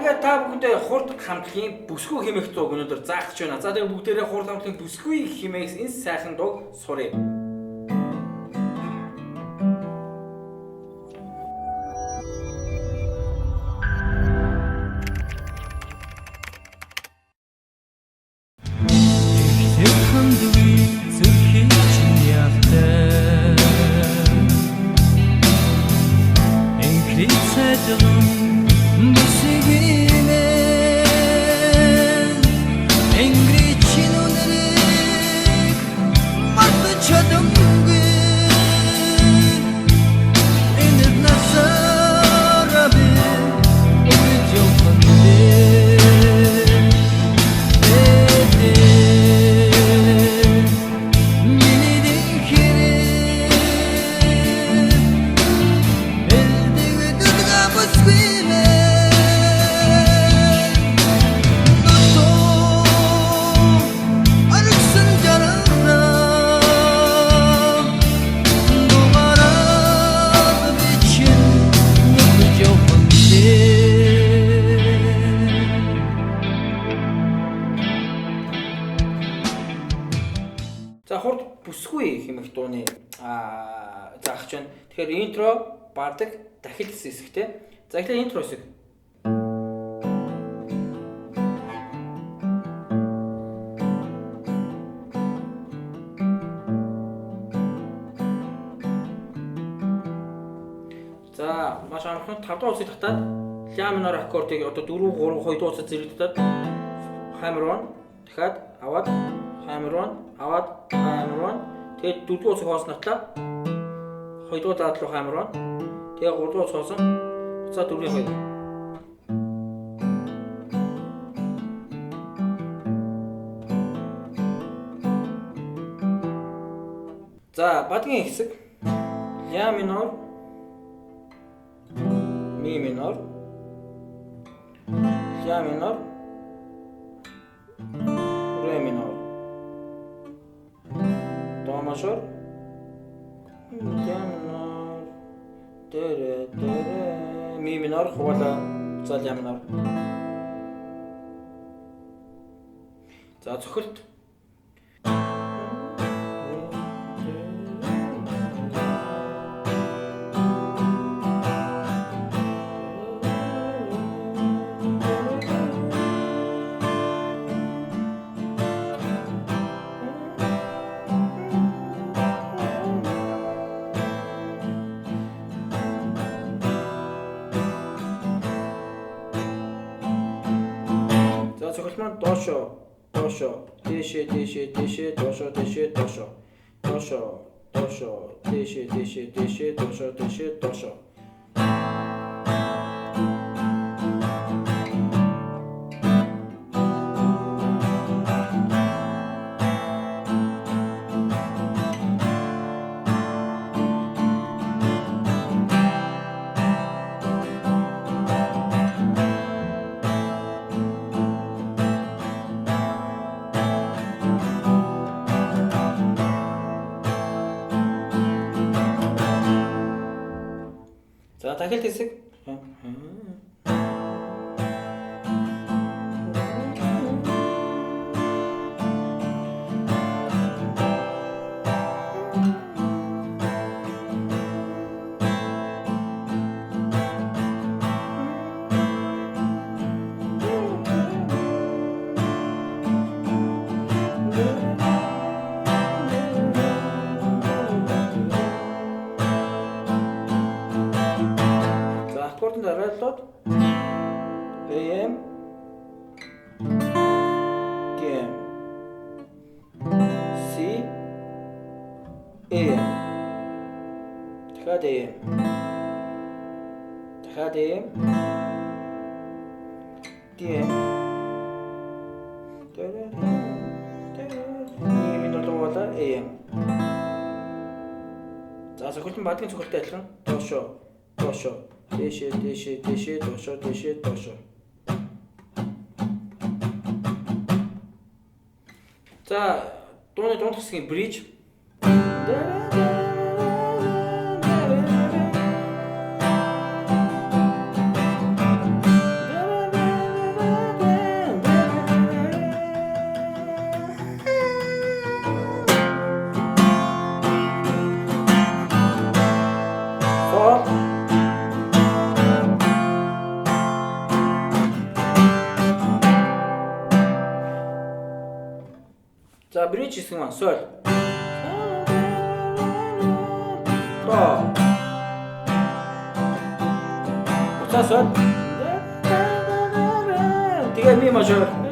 ингээд та бүхэндээ хурд хамтлагийн бүсгүй хэмээх дууг өнөөдөр заах гэж байна. За тэгээ бүгдээрээ хурд хамтлагийн бүсгүй хэмээх энэ сайхан дууг суръя. Эхлэхэмдгүй зүрхийг чинь ялтай. Энхрийн цажлан бүсгийнэ. Энгэрийн чинь үнэрийг мартаж чадамгүй. Энэ насаараа би үрж явах нь. Yeah. За хурд бүсгүй хэмээх дууны заах гэж байна. Тэгэхээр интро, бардаг, дахил гэсэн хэсэгтэй. За эхлээд интро хэсэг. За маш амархан 5 дахь утсыг татаад ля минор аккордыг одоо 4 3 2 дуусаа зэрэг татаад hammer on дахиад аваад hammer on аваад hammer on тэгээд 4 дугаар утсыг хоосон татлаа 2 дугаар даад руу hammer on тэгээд 3 дугаар утас хоосон буцаа 4-ийн 2. За бадгийн хэсэг ля минор ми минор ля минор ре минор до мажор ля минор дэрэ дэрэ ми минор хуваалаа за ля минор. За цохилт. За цохилт маань доошоо доошоо дээшээ дээшээ дээшээ доошоо дээшээ доошоо доошоо доошоо дээшээ дээшээ дээшээ доошоо дээшээ доошоо. За дахилт хэсэг. За аккордын дарааллууд AM DM C AM дахиад AM дахиад AM DM ми минор руу AM. За цохилтон бадгийн цохилттой адилхан доошоо доошоо дээшээ дээшээ дээшээ доошоо дээшээ доошоо. За дууны дунд хэсгийн bridge. За, bridge хэсэг маань соль. До. Буцаа соль. Тэгээ ми мажор.